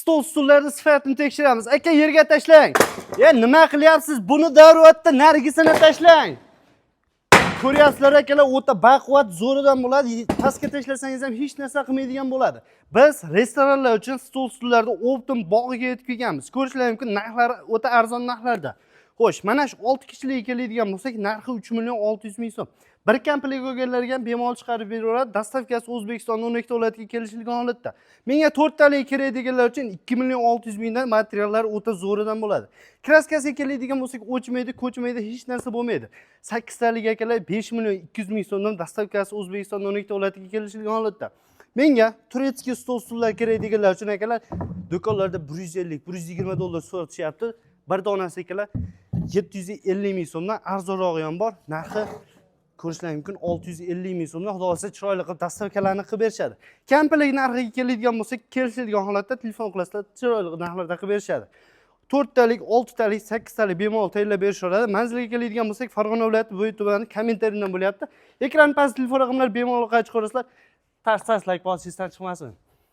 Stol stullarni sifatini tekshiramiz. Aka, yerga tashlang. Ya, nima qilyapsiz? Buni daruvatda narigisini tashlang. Ko'ryapsizlar, akalar, o'ta baquvvat, zo'ridan bo'ladi. Pastga tashlasangiz ham hech narsa qilmaydigan bo'ladi. Biz restoranlar uchun stol stullarni оптом bog'iga yetib kelganmiz. Ko'rishlar mumkin, narxlari o'ta arzon narxlarda. Xo'sh, mana shu 6 kishilik keladigan bo'lsak, narxi 3 million 600 ming so'm. Bir komplekt olganlarga ham bemalol chiqarib beraveradi. Доставка si O'zbekistonning 12 ta viloyatiga kelishilgan holatda. Menga to'rttalik kerak deganlar uchun 2 million 600 mingdan, materiallar o'ta zo'ridan bo'ladi. Краска siga keladigan bo'lsak, o'chmaydi, ko'chmaydi, hech narsa bo'lmaydi. 8 talik, akalar, 5 million 200 ming so'mdan, доставка si O'zbekistonning 12 ta viloyatiga kelishilgan holatda. Menga турецкий stol stullar kerak deganlar uchun, akalar, do'konlarda 150, 120 dollar sotishyapti. Bir donasi, akalar, 750 ming so'mdan, arzonrog'i ham bor. Narxi ko'rishlar mumkin, 650 ming so'mdan. Xudo xohlasa, chiroyli qilib доставка larni qilib berishadi. Komplekt narxiga keladigan bo'lsak, kelishilgan holatda telefon qilasizlar, chiroyli narxlarda qilib berishadi. To'rttalik, oltitalik, sakkiztalik bemalol tayyorlab berishaveradi. Manzilga keladigan bo'lsak, Farg'ona viloyati, Bo'y tumani, kommentariydan bo'lyapti. Ekran past telefon raqamlari, bemalol qaytib ko'rasizlar. Tars tars layk bosishdan chiqmasin.